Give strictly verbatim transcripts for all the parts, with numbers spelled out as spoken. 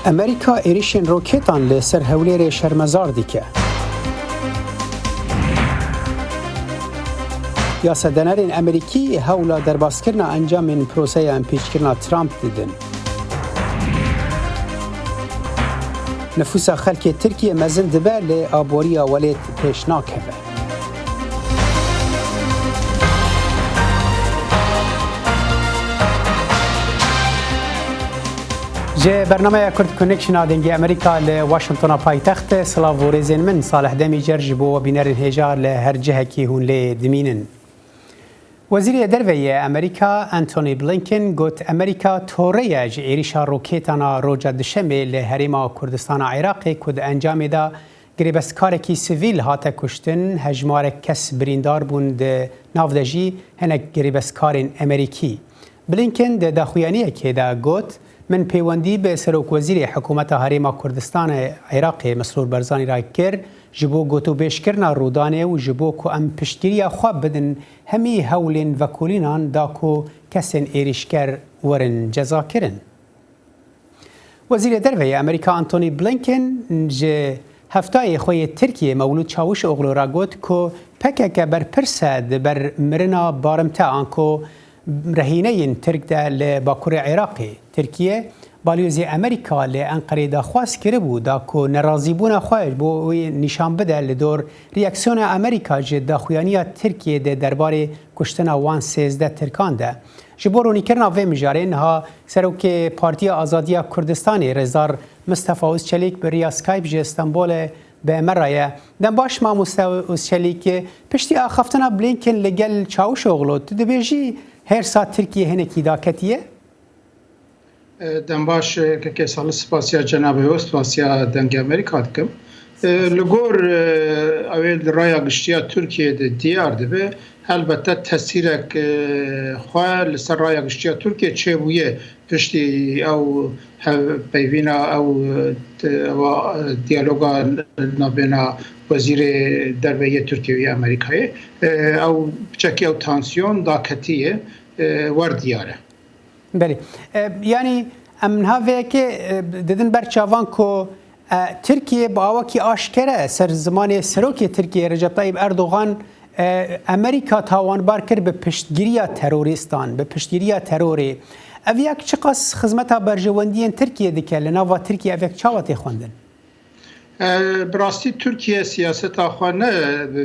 Amerîka êrişên roketan li ser Hewlêrê şermezar dike. Yasadenerên Amerîkî hewla derbaskirina encamên proseya împîçkirina Trump didin. Nifûsa xelkê Tirkiyê mezin dibe, lê aboriya welêt pêş nakeve. Ji bernameya Kurd Connection a Dengê Amerîka li Washingtona paytext, silav û rêzên min, Salih Demîcer ji bo we bînerên hêja li her cihekî hûn lê dimînin. Wezîrê Derve yê Amerîka Antony Blinken got, Amerîka tore ye ji êrîşa rokêtan a roja Dişemê li herêma Kurdistana Iraqê ku di encamê de girêbestkarekî sivîl hate kuştin, hejmarek kes birîndar bûn, di nav de jî hinek girêbestkarên Amerîkî. Blinken di daxuyaniyekê de got, Min pêwendî bi Serokwezîrê Hikûmeta Herêma Kurdistanê Iraqê Mesrûr Barzanî re kir, ji bo gotûbêjkirina rûdanê û ji bo ku em piştgiriya xwe bidin hemî hewlên vekolînan da ku kesên êrîşker werin cezakirin. Wezîrê Derve yê Amerîka Antony Blinken ji heftayê xwe yê Tirkiyê Mewlûd Çavuşoglu re got ku P K K berpirs e di ber mirina barimte anku rehîneyên Tirk de li bakurê Iraqê. Tirkiye balyozê Amerîka li Enqerê daxwaz kiribû da ku nerazîbûna xwe bo wê nîşan bide li dor reaksiyona Amerîka ji daxuyaniya Tirkiyê di derbarê kuştina wan sêzdeh Tirkan de. Ji bo ronîkirina vê mijarê niha Serokê Partiya Azadiya Kurdistanê Rêzdar Mistefa Ozçelîk bi riya Skype ji Stenbolê bi me re ye. Dem baş mamoste Ozçelîk, piştî axaftina Blinken li gel Çavuşoglu, tu dibêjî hêrsa Tirkiyê hinekî daketiye? E, dem baş, e, kekê Salih, spasiya cenabê we, spasiya Dengê Amerîka dikim. E, li gor, e, ew ê li raya giştiya Tirkiyê de diyar dibe, helbette tesîrek, e, xwe li ser raya giştiya Tirkiyê çêbûye piştî ew hev-, peyvîna ew, e, te-, ewa, e, diyaloga navbêna Wezîrê Derve yê Tirkiyê û yê Amerîkayê. E, ew piçekî ew tansiyon daketiye, e, wer diyar e. Belê. E, yanî em niha vê yekê, e, didin ber çavan ku, e, Tirkiye bi awakî aşkere ser zimanê Serokê Tirkiyê Recep Tayyip Erdogan, e, Amerîka tawanbar kir bi piştgiriya terorîstan, bi piştgiriya terorê. Ev yek çiqas xizmeta berjewendiyên Tirkiye dike li nava Tirkiye, ev yek çawa tê xwendin? E, bi rastî Tirkiye siyaseta xwe ne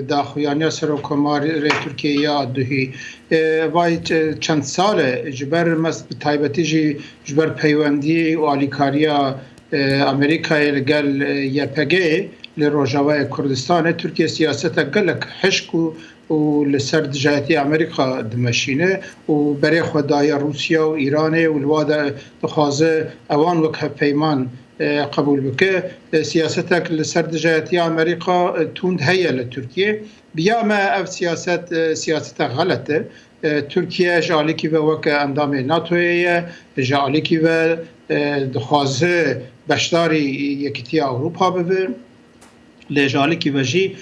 daxuyaniya Serokkomarê Tirkiyê ya duhî. E, vay çe-, çend sal e, ji ber mes-, bi taybetî jî ji ber peywendî û alîkariya, e, Amerîkayê li gel, e, Y P G'ê li Rojavayê Kurdistanê, Tirkiye siyasetek gelek hişk û, û li ser dijayetiya Amerîka dimeşîne û berê xwe daye Rûsya û Îranê û li wa de dixwaze ewan wek hevpeyman, e, qebûl bike. E, siyasetek li ser dijayetiya Amerîka, e, tund heye li Tirkiye. Bi ya me ev siyaset, e, siyasetek xelet e. E, Tirkiye ji alîkî ve weke endamê NATOyê ye, ji alîkî ve, e, dixwaze beşdarî Yekîtiya Ewropa bibe. Lê ji alîkî ve jî,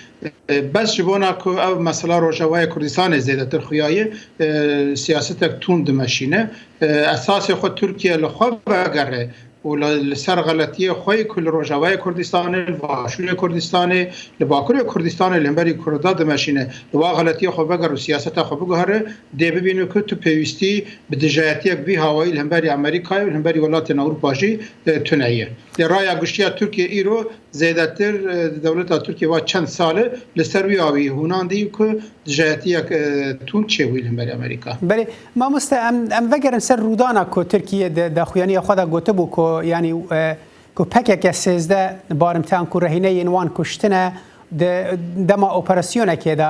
e, bes ji bona ku ev mesela Rojavayê Kurdistanê zêdetir xuyaye, e, siyasetek tund dimeşîne. E, esasê xwe Tirkiye li xwe vegere û li, li ser xeletiyê xwe yê ku li Rojavayê Kurdistanê, li Başûrê Kurdistanê, li Bakurê Kurdistanê li hemberî Kurda dimeşîne, li wa xeletiyê xwe veger û siyaseta xwe biguhere, dê bibîne ku tu pêwîstî bi dijayetiyek vî hawayî li hemberî Amerîkayê û li hemberî welatên Ewropa jî, e, tune ye. Lê raya giştiya Tirkiye îro zêdetir, e, di dewleta Tirkiye va çend sal e li ser wî awî hûnandî ku dijayetiyek, e, tund çêbûyî li hemberî Amerîka. Belê, mamoste, em, em vegerin ser rûdana ku Tirkiye di daxuyaniya xwe de gotibû ku, yanî, e, ku P K K sêzdeh barimteyan ku rehîneyên wan kuştine di dema operasyonekê de.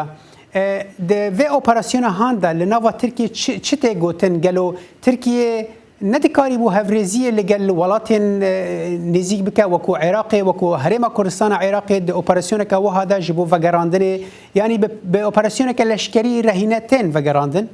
E, di vê operasyona han de li nava Tirkiye çi, çi tê gotin? Gelo Tirkiye nedikarîbû hevrêziyê li gel welatên, e, nêzîk bike, wekû Iraqê, wekû Herêma Kurdistana Iraqê di operasyoneke wiha de ji bo vegerandinê, yanî bi, bi operasyoneke leşkerî rehîne tên vegerandin?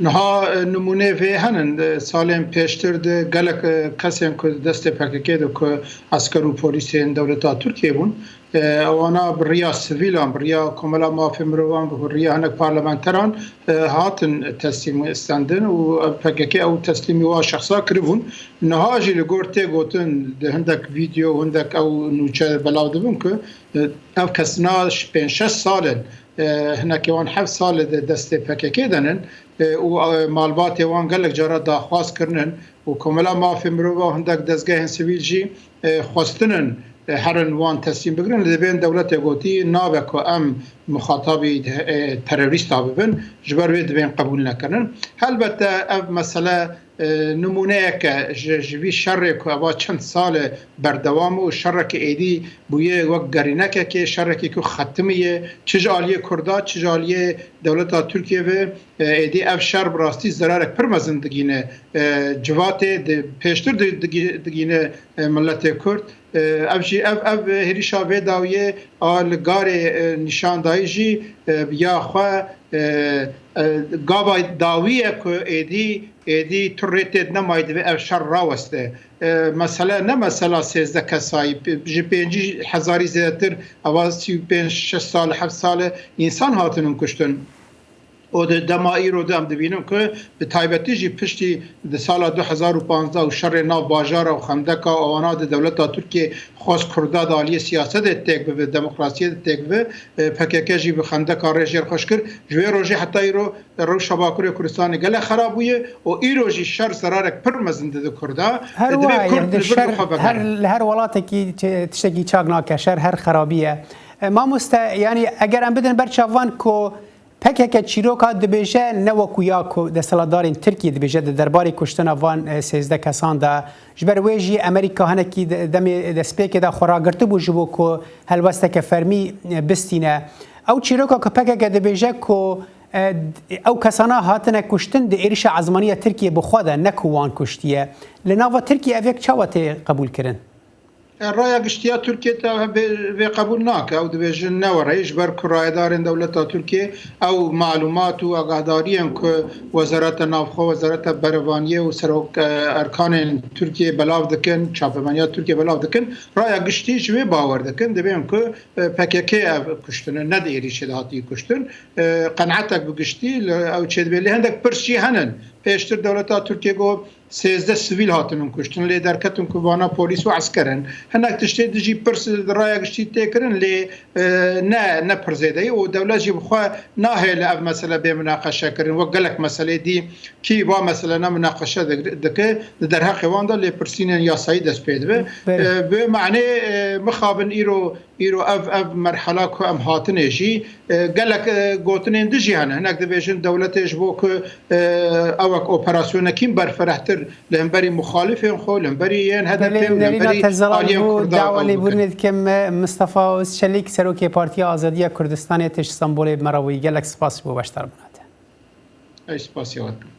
Niha, e, nimûnê vê henin. E, salên pêştir de gelek, e, kesên ku di destê P K K de ku esker û polîsên dewleta Tirkiyê bûn, E, ewana bi riya sivîlan, bi riya Komela Mafê Mirovan, bi riya hinek parlamenteran, e, hatin teslîm stendin û P K K ew teslîmî wa şexsa kiribûn. Niha jî li gor tê gotin, di hindek vîdeo, hindek ew nûçe belav dibin ku, e, ev kesna pênc şeş sal in, e, hinekê wan heft sal e di destê P K K de nin, e, û, e, malbatê wan gelek cara daxwaz kirinin û Komela Mafê Mirova û hindek dezgehên sivîl jî, e, xwestinin, e, herin wan teslîm bigirin. Li dibên dewletê gotî nabe ku em muxatabî, e, terorîsta bibin, ji ber wê dibên qebûl nekirin. Helbette ev mesele, e, nimûneyek e ji, ji vî şerê ku eva çend sal e berdewam û şereke êdî bûye wek gerînekekê, şerekî ku xetimiye, çi ji aliyê Kurda, çi ji aliyê dewleta Tirkiye ve, e, êdî ev şer bi rastî zerarek pir mezin digîne, e, civatê, di, pêştir di, digî-, digîne, e, miletê Kurd. E, ev jî, ev, ev hêrîşa vê dawiyê a li garê, e, nîşandayî jî, e, ya xwe, e, e, gava dawî ye ku êdî, êdî tu rê tê nemayî divê ev şer raweste. E, mesele ne mesela sêzdeh kesayî, p-, ji pêncî hezarî zêdetir, eva sî û pênc, şeş sal, heft sal e, însan hatinin kuştin. Û di dema îro de em dibînin ku bi taybetî jî piştî di sala du hezar û panzdeh û şerê nav bajara û xendeka wana di dewleta Tirkiyê xwest Kurda di aliyê siyasetê têk bibe, demokrasiyê de têk bibe, e, P K K jî bi xendeka rê jêr xweş kir. Ji wê rojê heta îro rewşa Bakurê Kurdistanê gelek xera bûye û îro jî şer zerarek pir mezin dide Kurda. Her E, divê wiha ye, Kurd di li vir şer, xwe her, vegere. Li her welatekî çi-, tiştekî çak nake, şer her xerabî ye. E, mamoste, yanî eger em bidin ber çavan ku P K K çîroka dibêje ne wekû ya ku desthilatdarên Tirkiyê dibêje di derbarê kuştina van, e, sêzdeh kesan de. Ji ber wê jî Amerîka hinekî de-, demê destpêkê de xwe ragirtibû ji bo ku helwesteke fermî, e, bistîne. Ew çîroka ku P K K dibêje ku, e, ew kesana hatine kuştin di êrişa ezmaniya Tirkiyê bi xwe de, ne ku wan kuştiye. Li nava Tirkiyê ev yek çawa tê qebûlkirin? E, raya giştiya Tirkiyê te vê, vê qebûl nake. Ew dibêjin ne were, ji ber ku rayedarên dewleta Tirkiyê ew malûmat û agadariyên ku Wezareta Navxwe, Wezareta Berevaniyê û serok, e, erkanên Tirkiyê belav dikin, çapemeniya Tirkiyê belav dikin, raya giştî ji wê bawer dikin. Dibên ku, e, P K K ev kuştin e, ne di êrîşê de hatiye kuştin. E, qenaetek bi giştî li ew çêdibê. Lê hindek pirs jî henin. Pêştir dewleta Tirkiyê got, sêzdeh sivîl hatinin kuştin, lê derketin ku vana polîs û esker in. Hinek tiştê dijî pirs di raya giştî tê kirin, lê, e, ne, ne pir zêde ye û dewlet jî bi xwe nahêle ev mesele bê minaqeşe kirin. Wek gelek meselê dî kî va mesele ne minaqeşe dik-, dike, di derheqê wan de lêpirsînên yasayî dest pê dibe. Belê. E, bi manê, e, mixabin îro Îro ev, ev merhala ku em hatinê jî, e, gelek, e, gotinên dijî hene. Hinek dibêjin dewletê ji bo ku, e, ewek operasyonekî berfirehtir li hemberî muxalifên xwe, li hemberî yên H D P Belê, û li Nerîna hemberî Tezalan aliyên bû, Kurda dawa ew bikin. Lêbûrinê dikim, Mistefa Ozçelik, serokê Partiya Azadiya Kurdistanê tê ji Stenbolê bi me re bûyî. Gelek spas ji bo beşdarbûna te. Ez spasiya we dikim.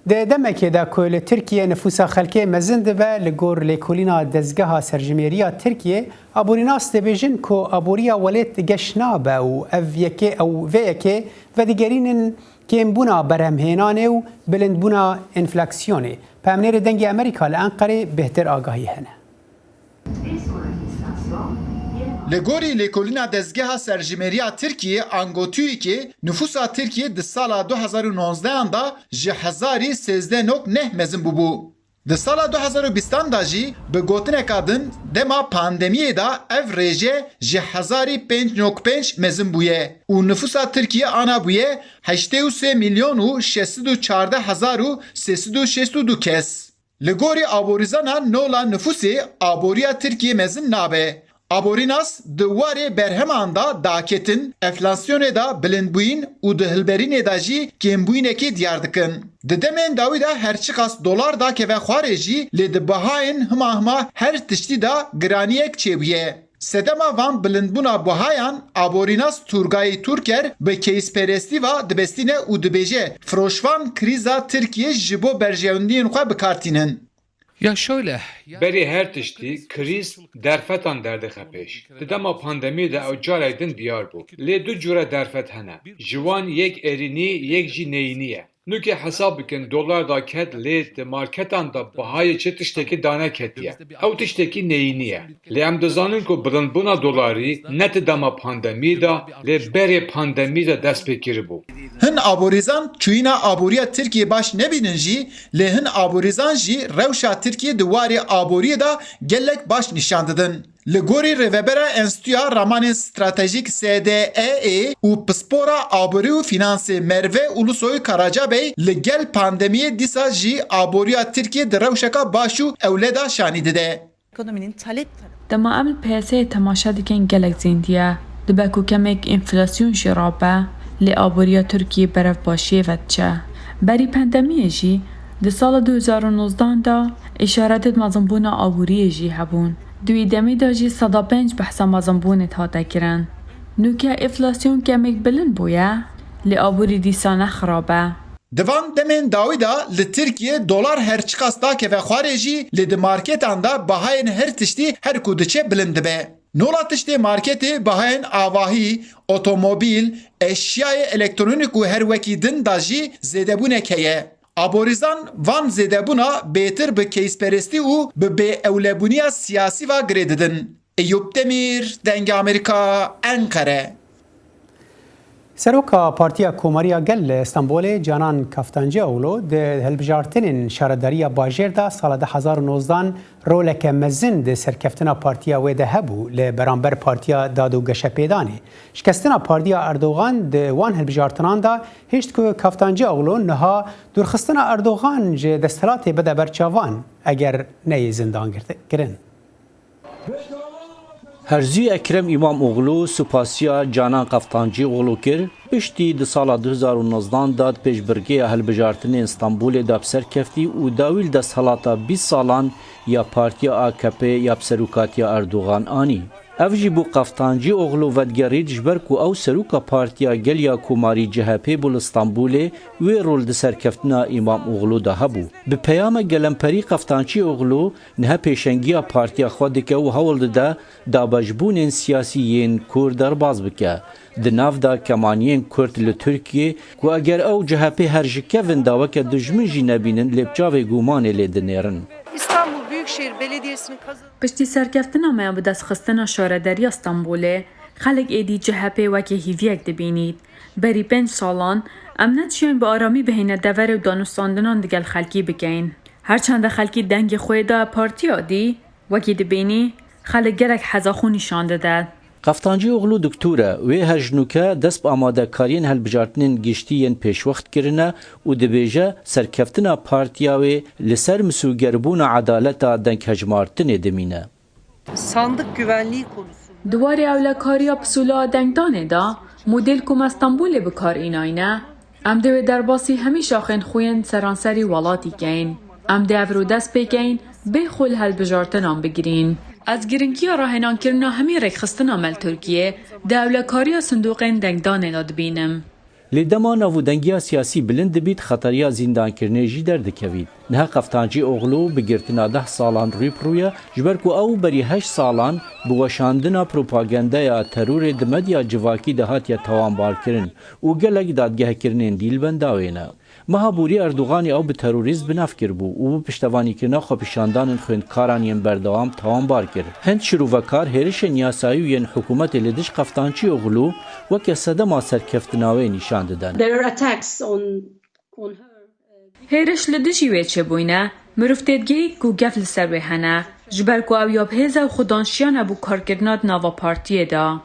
Di demekê de ku li Tirkiyê nifûsa xelkê mezin dibe, li gor lêkolîna Dezgeha Serjimêriya Tirkiyê, aborînas dibêjin ku aboriya welêt geş nabe û ev yekê, ew vê yekê vedigerînin kêmbûna berhemhênanê û bilindbûna enflasyonê. Peyamnêrê Dengê Amerîka li Enqerê bêhtir agahî hene. Li gorî lêkolîna Dezgeha Serjimêriya Tirkiyê, ango TÜİKê, nifûsa Tirkiyê di sala du hezar û nozdehan de ji hezarî sêzdeh nok neh mezin bûbû. Di sala du hezar û bîstan de jî bi gotineka din dema pandemiyê de ev rêje ji hezarî pênc nok pênc mezin bûye û nifûsa Tirkiyê ana bûye heştê û sê milyon û şeş sed û çardeh hezar û sê sed û şêst û du kes. Li gorî aborîzana nola nifûsê, aboriya Tirkiyê mezin nabe. Aborînas di warê berheman de daketin, enflasyonê de bilindbûyîn û di hilberînê de jî kêmbûyînekê diyar dikin. Di demên dawî de her çiqas dolar dakeve xwarê jî, lê di bihayên hima hima her tiştî de giraniyek çêbûye. Sedema van bilindbûna buhayan, aborînas Turgay Turker bi keyîsperestî ve dibestîne û dibêje, firoşvan krîza Tirkiyê ji bo berjewendiyên xwe bi kar tînin. Ya şöyle, ya Berê her tiştî, krîz derfetan derdixe pêş. Di dema pandemiyê de ew carek din diyar bû. Lê du cure derfet hene. Ji wan yek erînî, yek jî neyînî ye. Nûke hesab bikin, dolar daket, lê di marketan de bihayê çi tiştekî daneketiye. Ew tiştekî neyînî ye. Lê em dizanin ku bilindbûna dolarî ne di dema pandemiyê de, lê berê pandemiyê de dest pê kiribû. Hin aborîzan çûyîna aboriya Tirkiyê baş nebînin jî, lê hin aborîzan jî rewşa Tirkiyê di warê aboriyê de gelek baş nîşan didin. Li gorî rêvebera Enstitûya Ramanên Stratejîk S D E ê û pispora aborî û fînansê Merve Ulusoy Karacabey, li gel pandemiyê dîsa jî aboriya Tirkiyê di rewşeka baş û ewle de şanî dide. Ekonominin talep tarafı. Dema em li piyaseyê temaşe dikin gelek zêndî ye. Dibe ku kemêk enflasyon jî rabe, lê aboriya Tirkiyê berev başiyê ve diçe. Berî pandemiyê jî di sala du hezar û nozdan de îşaretê mezinbûna aboriyê jî hebûn. Di wî demê de jî seda pênc behsa mezinbûnê dihate kirin. Nûke enflasyon kemêk bilind bûye, lê aborî dîsa ne xirab e. Di van demên dawî de li Tirkiyê dolar her çiqas dakeve xwarê jî, lê di marketan de bahayên her tiştî her ku diçe bilind dibe. Nola tiştê marketê bahayên avahî, otomobîl, eşyayê elektronîk û her wekî din de jî zêdebûnek heye. Aborîzan van zêdebûna bêtir bi keysperestî û bi bêewlebûniya siyasî ve girê didin. Eyûp Demîr, Dengê Amerîka, Enqere. Seroka Partiya Komariya Gel li Stenbolê Canan Kaftancıoğlu di hilbijartinên şaredariya bajêr de sala du hezar û nozdan roleke mezin di serkeftina partiya wê de hebû li beramber Partiya Dad û Geşepêdanê. Şikestina Partiya Erdogan di wan hilbijartinan de hişt ku Kaftancıoğlu niha dûrxistina Erdogan ji desthilatê bide ber çavan, eger neyê zindan girti-, kirin. Herzî Ekrem Îmamoğlu supasiya Canan Kaftancıoğlu kir, piştî di sala du hezar û nozdan de di pêşbirkêya hilbijartinên Stenbolê de bi ser keftî û dawî li desthilata bîst salan ya partiya A K P ya bi serokatiya Erdogan anî. Ev jî bo Kaftancıoğlu vedigerît, ji ber ku ew seroka Partiya Gel ya Komarî C H P bû li Stenbolê, wê rol di serkeftina Îmamoğlu de hebû. Bi peyama gelemperî Kaftancıoğlu niha pêşengiya partiya xwe dike û hewl dide dabeşbûnên siyasî yên Kurd derbas bike. Di nav de kemaniyên Kurd li Tirkiyê ku eger ew C H P her ji kevin de weke dijmin jî nebînin, lê bi çavê gumanê lê dinêrin. İstanbul Büyükşehir Belediyesi'nin kazanı- Piştî serkeftina me ya bi destxistina şaredariya Stenbolê, xelk êdî C H P weke hîviyek dibînît. Berî pênc salan em nediçiyayîn bi aramî bihêne deverê û danûstandinan digel xelkî bikeyn. Her çende xelkî dengê xwe yê daye partiya dî, wekî dibînî, xelk gelek heza xwe nîşan dide. Kaftancıoğlu doktor e, wê her ji nûke dest bi amadekariyên hilbijartinên giştî yên pêşwext kirine û dibêje serkeftina partiya wê li ser misûgerbûna edaleta denghejmartinê dimîne. Sandık güvenliği konusunda Di warê ewlekariya pisûla dengdanê de, model ku me Stenbolê bi kar înayne, em dê wê derbasî hemî şaxên xwe yên seranserî welatî keyin. Em dê ev rû dest pê keyin, bê xwe li hilbijartinan bigirîn. Ez giringiya rahênankirina hemî rêkxistina me li Tirkiyê di ewlekariya sindoqên dengdanê de dibînim. Lê dema navûdengiya siyasî bilind dibît, xeteriya zîndankirinê jî derdikevît. Niha Kaftancıoğlu bi girtina deh salan rû bi rû ye, ji ber ku ew berî heşt salan bi weşandina propagandeya terorê di medya civakî de hatiye tawanbarkirin û gelek dadgehkirinên dî li benda wê ne. Meha borî Erdoganî ew bi terorîst bi nav kiribû û bi piştevanîkirina xwepîşandanên xwendkaran yên berdewam tawanbar kir. Hin şirovekar hêrişên yasayî û yên hikûmetê li dij Kaftancıoğlu weke sedema serkeftina wê nîşan didin. There are attacks on, on her. Hêriş li dijî wê çêbûyne, mirov têdigihît ku gef li ser wê hene, ji ber ku ew ya bi hêz e û xudan şiyan e bo karkirina di nava partiyê de.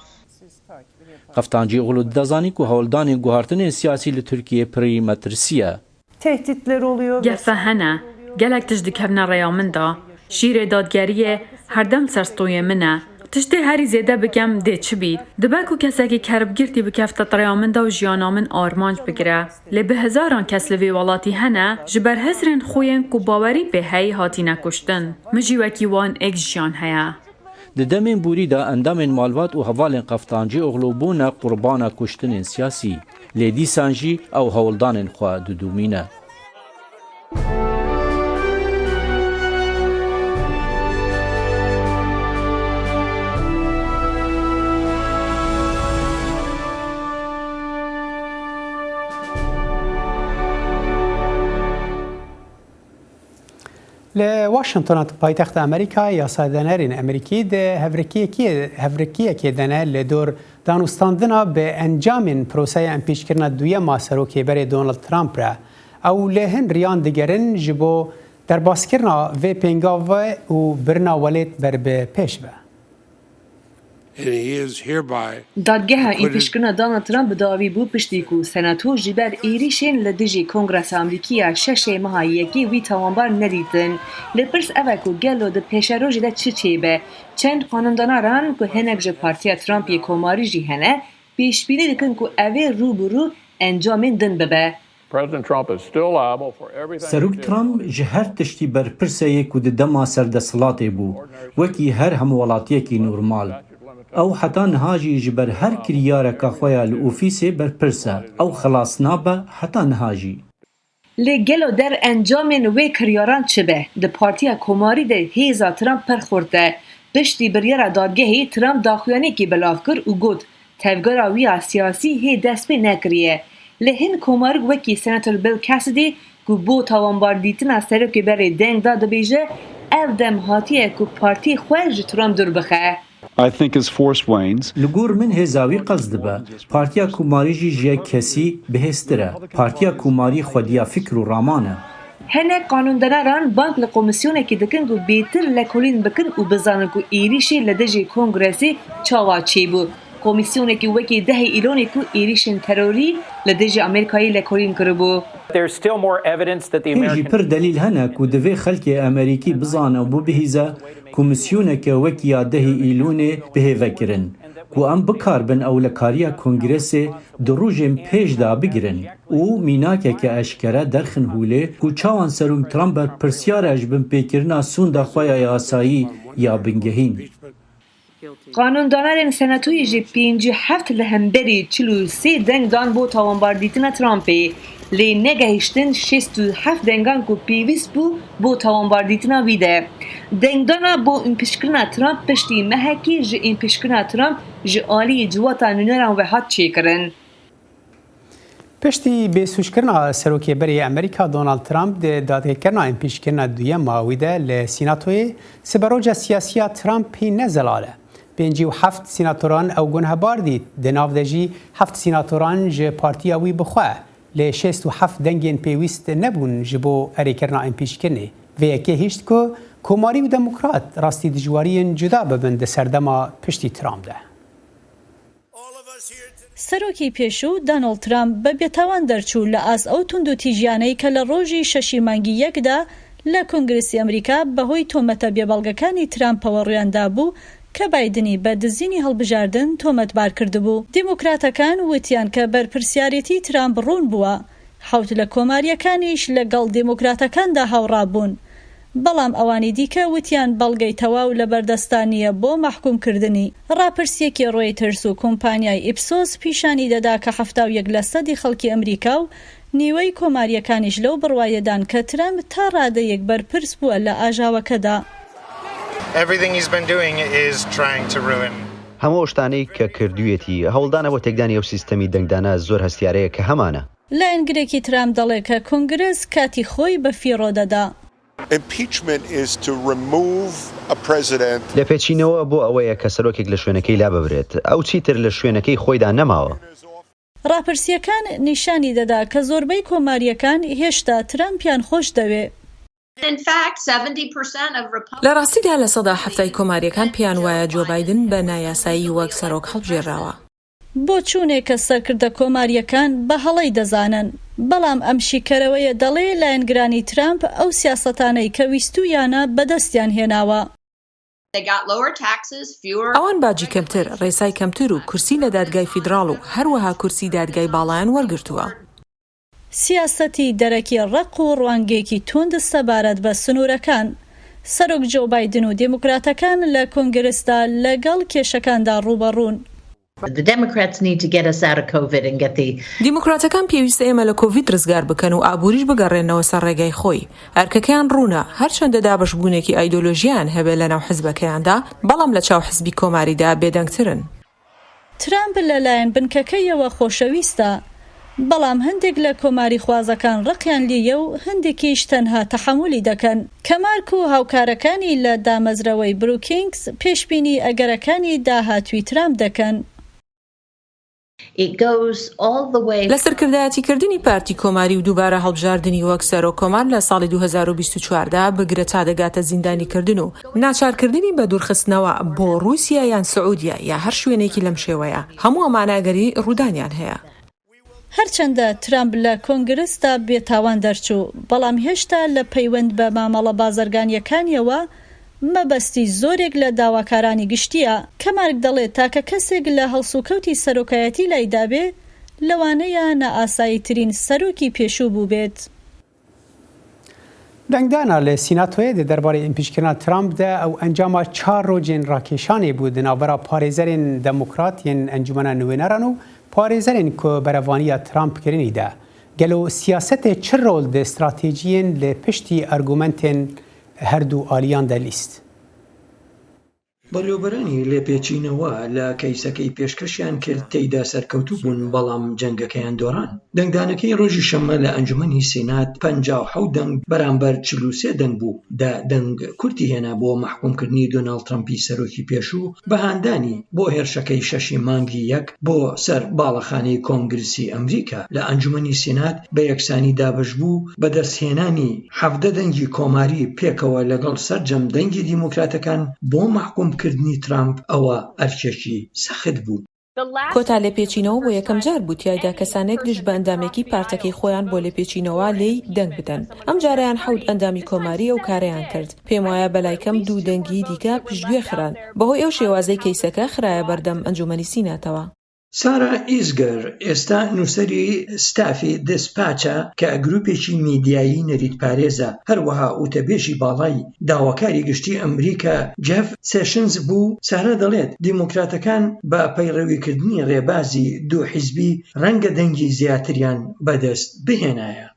Kaftancıoğlu dide zanî ku hewldanên guhartinên siyasî li Tirkiyê pirî metirsî ye. Tehditler oluyor. Gefe hene, gelek tişt dikevne rêya min de. Şîrê dadgeriyê herdem ser stûyê min e. Tiştê herî zêde bikem dê çi bît? Dibe ku kesekî keribgirtî bikefte di rêya min de û jiyana min armanc bigire. Lê bi hezaran kes li vê welatî hene, ji ber hizrên xwe yên ku bawerî pê heyî hatîne kuştin. Min jî wekî wan êk jiyan heye. Di demên borî de endamên malbat û hevalên Kaftancıoğlu bûne qurbana kuştinên siyasî. Lê dîsan jî ew hewldanên xwe didûmîne. Li Washingtona paytexta Amerîka, yasadenerên Amerîkî di hevrikiyekê, hevrikiyekê de ne li dor danûstandina bi encamên proseya împîçkirina duyema serokê berê Donald Trump re. Ew li hin riyan digerin ji bo derbaskirina vê pêngavê û birina welêt ber bi pêş ve. And he is hereby Dadgeha împîçkirina Donald Trump bi dawî bû piştî ku Senato ji ber êrîşên li dijî Kongresa Amerîkî ya şeşê meha yekê wî tawanbar nedîtin. Lê pirs ev e ku gelo di pêşerojê de çi çêbe? Çend qanûndaneran ku hinek ji Partiya Trump yê Komarî jî hene, pêşbînî dikin ku ev ê rû bi rû encamên din bibe. President Trump is still liable for everything Serok Trump ji her tiştî berpirs e yê ku di dema serdesthilatê bû, wekî her hemwelatiyekî normal. Ew heta niha jî ji ber her kiryareka xwe ya li ofîsê berpirs e. Ew xilas nabe heta niha jî. Lê gelo derencamên wê kiryaran çi be? Di Partiya Komarî de hêza Trump pir xurt e. Piştî biryara dadgehê, Trump daxuyaniyekê belav kir û got, tevgera wî ya siyasî hê dest pê nekiriye. Li hin komarik wekî Senator Bill Cassidy ku bo tawanbardîtina serokê berê deng da dibêje, ev dem hatiye ku partî xwe ji Trump dûr bixe. I think his force wanes. Li gor min hêza wî qels dibe. Partiya Komarî jî ji yek kesî bihêztir e. Partiya Komarî xwediya fikr û raman e. Hinek qanûndaneran bang li komîsyonekê dikin ku bêtir lekolîn bikin û bizanin ku êrîşê li dijî Kongresê çawa çêbû. Komîsyonekî wekî dehê Îlonê ku êrîşên terorî li dijî Amerîkayê lekolîn kiribû. There's still more evidence that the Hê jî American pir delîl hene ku divê xelkê Amerîkî bizane û bibihîze ku misyoneke wekî ya dehê Îlonê bi hêve kirin, ku em bikaribin ew li kariya Kongresê di rojên pêş de bigirin û mînakeke eşkere derxin holê ku çawan Serok Trump berpirsiyar e ji binpêkirina sonda xwe ya yasayî ya bingehîn. Qanûndanerên Senatoyê jî pêncî heft li hemberî çil û sê deng dan bo tawanbardîtina Trumpê, lê negehiştin şêst û heft dengan ku pêwîst bû bo tawanbardîtina wî de. Dengdana bo împîçkirina Trump piştî mehekî ji împîçkirina Trump ji aliyê civata nûneran ve hat çêkirin. Piştî bêsûckirina serokê berê yê Amerîka Donald Trump di dadgehkirina împîçkirina duyema wî de li Sînatoyê, siberoja siyasî ya Trump hîn ne zelal e. Pêncî û heft sînatoran ew gunehbar dît, di nav de jî heft sînatoran ji partiya wî bi xwe, lê şêst û heft dengên pêwîst nebûn ji bo erêkirina împîçkirinê. Vê yekê hişt ku Komarî û Demokrat rastî dijwariyên cuda bibin di serdema piştî Trump de. Serokî pêşû Donald Trump bi bêtavan derçû li as ew tundûtîjiyaney ke li rojî şeşî mangî yek de li Kongresa Amerîka bi hoy tometa bêbelgekanî Trumpewe rûyandabû ke Bidenî bi dizînî hilbijardin tometbar kirdibû. Demokratekan witiyan ke berpirsiyarêtî Trump rûn bûa. Hewt li Komariyekaniş li gel Demokratekan de hewra bûn. Belam ewanî dîke witiyan belgey tewaw li ber desta niye bo mehkûmkirdinî. Rapirsiyekî Reuters û kompanyay Ipsos pîşanî deda ke hefta û yek lesedî xelkê Amerîka û nîwey Komariyekaniş lew birwaye dan ke Trump ta radeyek berpirs bûe li ajaweke de. Everything he's been doing is trying to ruin. هەموو ئەو شتانەی کە کردوویەتی، هەوڵدانە بۆ تێکدانی ئەو سیستەمی دەنگدانە زۆر هەستیارەیە کە هەمانە. لایەنگرێکی ترامپ دەڵێ کە کۆنگرس کاتی خۆی بە فیڕۆ دەدا. Impeachment is to remove a president. لێپێچینەوە بۆ ئەوەیە کە سەرۆکێک لە شوێنەکەی لاببرێت. ئەو چیتر لە شوێنەکەی خۆیدا نەماوە. ڕاپرسیەکان نیشانی دەدا کە زۆربەی کۆماریەکان هێشتا ترامپیان خۆش دەوێ. In fact, seventy percent of Republicans لە ڕاستیدا لە سەدا حەفتای کۆماریەکان پێیان وایە جۆ بایدن بە نایاسایی وەک سەرۆک هەڵبژێراوە. بۆ چوونێکە سەرکردە کۆماریەکان بە هەڵەی دەزانن، بەڵام ئەم شیکەرەوەیە دەڵێ لایەنگرانی ترامپ ئەو سیاسەتانەی کە ویستوویانە بەدەستیان هێناوە. They got lower taxes, fewer ئەوان باجی کەمتر، ڕێسای کەمتر و کورسی لە دادگای فیدراڵ و هەروەها کورسی دادگای باڵایان وەرگرتووە. سیاسەتی دەرەکی ڕق و ڕوانگەیەکی توند سەبارەت بە سنوورەکان. سەرۆک جۆ بایدن و دێموکراتەکان لە کۆنگرسدا لەگەڵ کێشەکاندا ڕووبەڕوون. The Democrats need to get us out of COVID and get the دیموکراتەکان پێویستە ئێمە لە کۆڤید ڕزگار بکەن و ئابووریش بگەڕێنەوە سەر ڕێگای خۆی. ئەرکەکەیان ڕوونە، هەرچەندە دابەشبوونێکی ئایدۆلۆژیان هەبێ لەناو حزبەکەیاندا، بەڵام لە چاو حزبی کۆماریدا بێدەنگترن. ترامپ لەلایەن بنکەکەیەوە خۆشەویستە. بەڵام هەندێک لە کۆماری خوازەکان ڕقیان لێیە و هەندێکیش تەنها تەحەمولی دەکەن. کەمارک و هاوکارەکانی لە دامەزرەوەی بروکینگز پێشبینی ئەگەرەکانی داهاتووی ترامپ دەکەن. It goes all the way. لە سەرکردایەتیکردنی پارتی کۆماری و دووبارە هەڵبژاردنی وەک سەرۆک کۆمار لە ساڵی دوو هەزار و بیست و چوار دا بگرە تا دەگاتە زیندانیکردن و ناچارکردنی بە دوورخستنەوە بۆ رووسیا یان سعودیا یا هەر شوێنێکی لەم شێوەیە، هەموو ئەمانە ئەگەری ڕوودانیان هەیە. هەرچەندە ترامپ لە کۆنگرسدا بێتاوان دەرچوو، بەڵام هێشتا لە پەیوەند بە مامەڵە بازرگانیەکانیەوە مەبەستی زۆرێک لە داواکارانی گشتیە. کەمارک دەڵێت تاکە کەسێک لە هەڵسوکەوتی سەرۆکایەتی لایدابێ، لەوانەیە نائاساییترین سەرۆکی پێشوو بووبێت. دەنگدانا لە سیناتۆیە دە دەربارەی ئیمپیچکردنا ترامپ دە ئەو ئەنجاما چار ڕۆژێن ڕاکێشانێ بوو دە ناوبەرا پارێزەرێن دەموکرات یەن ئەنجومەنا نوێنەران و پارێزەرێن کو بەرەڤانیە ترامپ کرنی دە. گەلۆ سیاسەتێ چ ڕۆل دە استراتێجیەن لە پشتی ئەرگومەنتێن هەردوو ئالیان دە لیست؟ بەرێوەبەرانی لێپێچینەوە لە کەیسەکەی پێشکەشیان کرد تێیدا سەرکەوتوو بوون، بەڵام جەنگەکەیان دۆڕان. دەنگدانەکەی ڕۆژی شەممە لە ئەنجومەنی سینات پەنجا و حەوت دەنگ بەرامبەر چل و سێ دەنگ بوو، دە دەنگ کورتی هێنا بۆ مەحکومکردنی دۆناڵد ترەمپی سەرۆکی پێشوو بە هاندانی بۆ هێرشەکەی شەشی مانگی یەک بۆ سەر باڵەخانەی کۆنگرسی ئەمریکا. لە ئەنجومەنی سینات بە یەکسانی دابەش بوو، بەدەستهێنانی حەڤدە دەنگی کۆماری پێکەوە لەگەڵ سەرجەم دەنگی دیموکراتەکان بۆ مەحکومکردنی ترامپ ئەوە ئەرکێکی سەخت بوو. کۆتا لێپێچینەوە بۆ یەکەم جار بوو تیایدا کەسانێک دژ بە ئەندامێکی پارتەکەی خۆیان بۆ لێپێچینەوە لێی دەنگ بدەن. ئەم جارەیان حەوت ئەندامی کۆماری ئەو کارەیان کرد. پێم وایە بەلای کەم دوو دەنگی دیکە پشتگوێ خران. بەهۆی ئەو شێوازەی کەیسەکە خرایە بەردەم ئەنجومەنی سیناتەوە. سارا ئیزگەر ئێستا نووسەری ستافی دەستپاچە کە گروپێکی میدیایی نەریتپارێزە، هەروەها وتەبێژی باڵای داواکاری گشتی ئەمریکا جێف سێشنز بوو. سارا دەڵێت دیموکراتەکان بە پەیڕەویکردنی ڕێبازی دوو حیزبی ڕەنگە دەنگی زیاتریان بەدەست بهێنایە.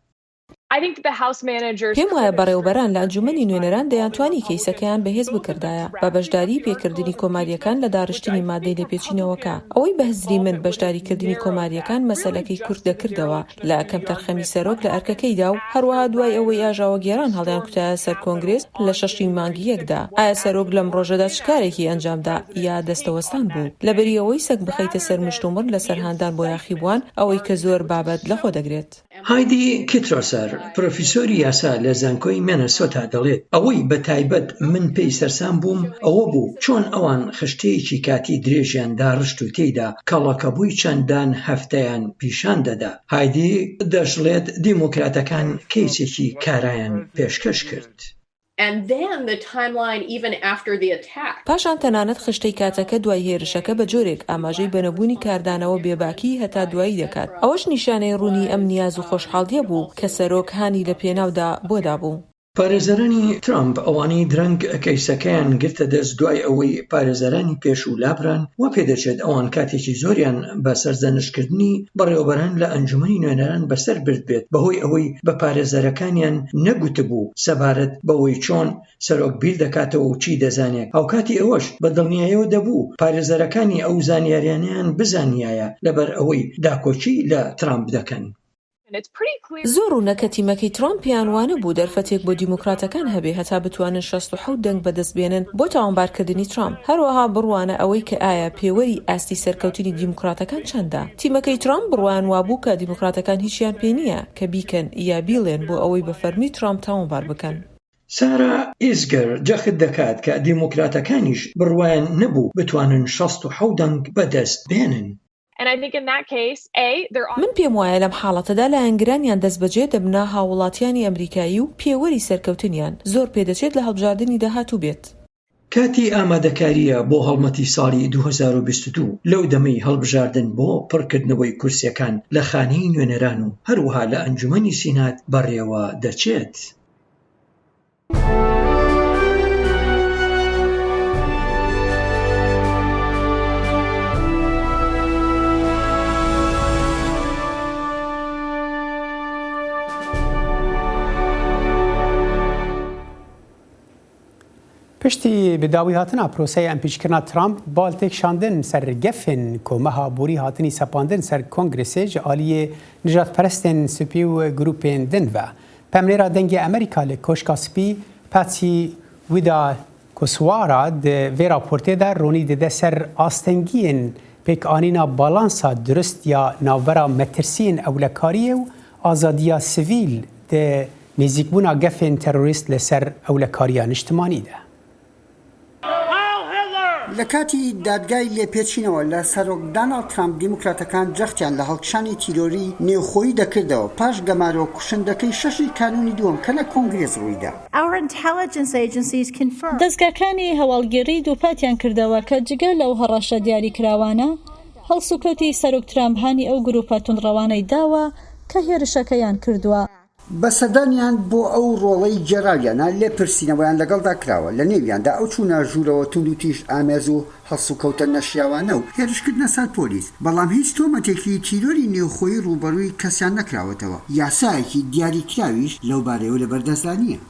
پێم وایە بەڕێوەبەران لە ئەنجومەنی نوێنەران دەیانتوانی کەیسەکەیان بەهێز بکردایە بە بەشداری پێکردنی کۆماریەکان لە داڕشتنی مادەی لێپێچینەوەکە. ئەوەی بە هزری من بەشداریکردنی کۆماریەکان مەسەلەکەی کورت دەکردەوە لە کەمتەرخەمی سەرۆک لە ئەرکەکەیدا و هەروەها دوای ئەوەی ئاژاوەگێران هەڵیان کوتایە سەر کۆنگرێس لە شەشی مانگی یەکدا. ئایا سەرۆک لەم ڕۆژەدا چ کارێکی ئەنجامدا یا دەستەوەستان بوو؟ لەبەری ئەوەی سەگ بخەیتە سەر مشتومڕ لەسەر هاندان بۆ یاخیبووان، ئەوەی کە زۆر بابەت لەخۆ دەگرێت. هایدی کیترۆسەر، پرۆفیسۆری یاسا لە زانکۆی مێنەسۆتا دەڵێت، ئەوەی بە تایبەت من پێی سەرسام بووم ئەوە بوو چۆن ئەوان خشتەیەکی کاتی درێژیان داڕشت و تێیدا کەڵەکەبووی چەندان هەفتەیان پیشان دەدا. هایدی دەشڵێت دیموکراتەکان کەیسێکی کارایان پێشکەش کرد. And then the timeline even after the attack. پاشان تەنانەت خشتەی کاتەکە دوای هێرشەکە بە جۆرێک ئاماژەی بەنەبوونی کاردانەوە بێباکی هەتا دوایی دەکات. ئەوەش نیشانەی ڕوونی ئەم نیاز و خۆشحاڵیە بوو کە سەرۆک هانی لە پێناودا بۆدا بوو. پارێزەرانی ترامپ ئەوانەی درەنگ کەیسەکەیان گرتە دەست دوای ئەوەی پارێزەرانی پێشوو لابران، وا پێدەچێت ئەوان کاتێکی زۆریان بە سەرزەنشتکردنی بەڕێوەبەران لە ئەنجومەنی نوێنەران بەسەر برد بێت، بەهۆی ئەوەی بە پارێزەرەکانیان نەگوتبوو سەبارەت بەوەی چۆن سەرۆک بیر دەکاتەوە و چی دەزانێت. هاوکاتی ئەوەش بە دڵنیایەوە دەبوو پارێزەرەکانی ئەو زانیاریانەیان بزانیایە، لەبەر ئەوەی داکۆکی لە ترامپ دەکەن. زۆر ڕوونە کە تیمەکەی ترامپ پێیان وانە بوو دەرفەتێک بۆ دیموکراتەکان هەبێ هەتا بتوانن شەست و حەوت دەنگ بەدەست بێنن بۆ تاوانبارکردنی ترامپ، هەروەها بڕوانە ئەوەی کە ئایا پێوەری ئاستی سەرکەوتنی دیموکراتەکان چەندە. تیمەکەی ترامپ بڕوایان وابوو کە دیموکراتەکان هیچیان پێ نییە کە بیکەن یا بیڵێن بۆ ئەوەی بە فەرمی ترامپ تاوانبار بکەن. سارا ئیزگەر جەخت دەکات کە دیموکراتەکانیش بڕوایان نەبوو بتوانن شەست و حەوت دەنگ بەدەست بێنن. من پێم وایە لەم حاڵەتەدا لایەنگرانیان دەستبەجێ دەبنە هاووڵاتیانی ئەمریکایی و پێوەری سەرکەوتنیان زۆر پێدەچێت لە هەڵبژاردنی داهاتوو بێت. کاتی ئامادەکارییە بۆ هەڵمەتی ساڵی دوو هەزار و بیست و دوو، لەو دەمەی هەڵبژاردن بۆ پڕکردنەوەی کورسیەکان لە خانەی نوێنەران و هەروەها لە ئەنجومەنی سینات بەڕێوە دەچێت. Piştî bi dawî hatina proseya empîçkirina Trump, bal têk şandin ser gefên ku meha borî hatinî sepandin ser Kongresê ji aliyê nijadperestên spî û grûpên din ve. Pemnêra Dengê Amerîka li Koşka Spî, Patsy Widakuswara, di vê raportê de ronî dide ser astengiyên pêkanîna balansa durist ya navbera metirsiyên ewlekariyê û azadiya sivîl di nêzîkbûna gefên terorîst li ser ewlekariya niştimanî de. لە کاتی دادگای لێپێچینەوە لە سەرۆک داناڵد ترامپ، دیموکراتەکان جەختیان لە هەڵکشانی تیرۆری نێوخۆیی دەکردەوە پاش گەمارۆ کوشندەکەی شەشی کانونی دووەم کە لە کۆنگرێس ڕوویدا. Our intelligence agencies confirm. دەزگاکانی هەواڵگێڕی دووپاتیان کردەوە کە جگە لەو هەڕەشە دیاریکراوانە، هەڵسوکەوتی سەرۆک ترامپ هانی ئەو گروپە توندڕەوانەی داوە کە هێرشەکەیان کردووە. بەسەدانیان بۆ ئەو ڕۆڵەی گێڕاویانە لێپرسینەوەیان لەگەڵدا کراوە، لە نێویاندا ئەو چوونە ژوورەوە توند و تیژ ئامێز و هەڵسوکەوتە نەشیاوانە و هێرشکردنە سەر پۆلیس، بەڵام هیچ تۆمەتێکی تیرۆری نێوخۆیی ڕووبەڕووی کەسیان نەکراوەتەوە. یاسایەکی دیاریکراویش لەو بارەیەوە لەبەردەستدا نییە.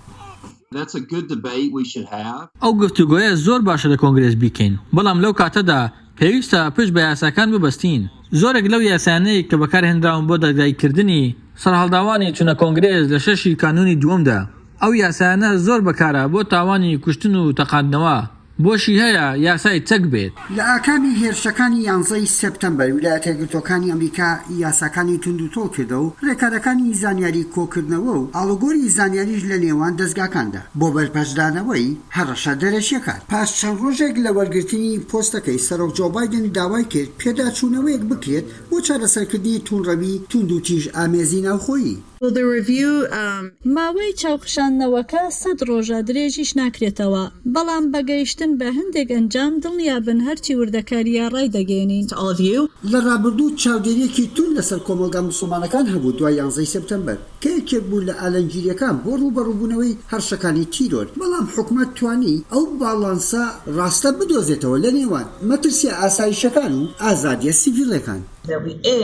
That's a good debate we should have. ئەو گفتوگۆیە زۆر باشە لە کۆنگرێس بیکەین، بەڵام لەو کاتەدا پێویستە پشت بە یاساکان ببەستین. زۆرێک لەو یاسایانەی کە بەکارهێنراون بۆ دادگاییکردنی سەرهەڵداوانی چوونە کۆنگرێس لە شەشی کانونی دووەمدا، ئەو یاسایانە زۆر بەکارە بۆ تاوانی کوشتن و تەقاندنەوە. بۆشی هەیە یاسای چەک بێت. لە ئاکامی هێرشەکانی یانزەی سێپتەمبەر، ویلایەتە یەکگرتووەکانی ئەمریکا یاساکانی توند و تۆڵ کردەوە و ڕێکارەکانی زانیاری کۆکردنەوە و ئاڵوگۆری زانیاریش لە نێوان دەستگاکاندا بۆ بەرپەشدانەوەی هەڕەشە دەرەکیەکان. پاش چەند ڕۆژێک لە وەرگرتنی پۆستەکەی، سەرۆک جۆ بایدن داوای کرد پێداچوونەوەیەک بکرێت بۆ چارەسەرکردنی توندڕەوی توند و تیژ ئامێزی ناوخۆیی. Well, the review, um, ماوەی چاوخشاندنەوەکە سەد ڕۆژە، درێژیش ناکرێتەوە، بەڵام بە گەیشتن بە هەندێک ئەنجام دڵنیابن هەرچی وردەکارییە ڕایدەگەیەنین. all of you. لە ڕابردوو چاودێرییەکی توند لەسەر کۆمەڵگا موسڵمانەکان هەبوو دوای یانزەی سێپتەمبەر، کە یەکێک بوو لە ئالەنگیرییەکان بۆ ڕووبەڕووبوونەوەی هەڕەشەکانی تیرۆر، بەڵام حکومەت توانی ئەو باڵانسە ڕاستە بدۆزێتەوە لە نێوان مەترسییە ئاسایشەکان و ئازادییە سیڤیلەکان. That we, A,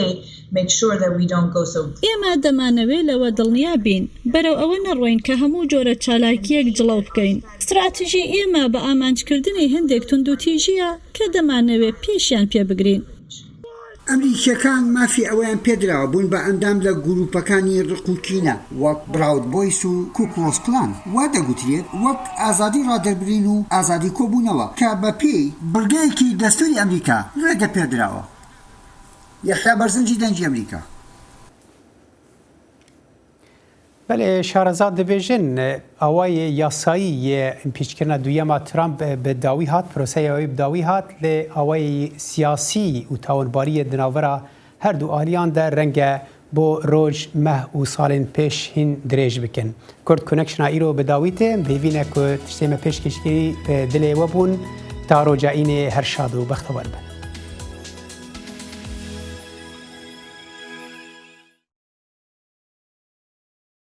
make sure that we don't go so. ئێمە دەمانەوێ لەوە دڵنیا بین بەرەو ئەوە نەڕۆین کە هەموو جۆرە چالاکییەک جڵەو بکەین. ستراتیژی ئێمە بە ئامانجکردنی هەندێک توندوتیژییە کە دەمانەوێ پێشیان پێ بگرین. ئەمریکییەکان مافی ئەوەیان پێدراوە بوون بە ئەندام لە گرووپەکانی ڕق و کینە، وەک براود بۆیس و کوکلۆس کلان. وا دەگوترێت وەک ئازادی ڕادەربرین و ئازادی کۆبوونەوە، کە بە پێی بڕگەیەکی دەستووری ئەمریکا ڕێگە پێدراوە. یەحیا بەرزنجی، دەنگی ئەمریکا. Belê, şareza dibêjin, awayê yasayî yê împîçkirina duyem a Trump bi dawî hat, proseya wê bi dawî hat, lê awayê siyasî û tawanbariyê di navbera her du aliyan de renge bo roj, meh û salên pêş hîn dirêj bikin. Kurd Connection a îro bi dawî tê, em bi hêvî ne ku tiştê me pêşkêşkirî bi dilê we bûn. Ta roja înê her şad û bextewar bin.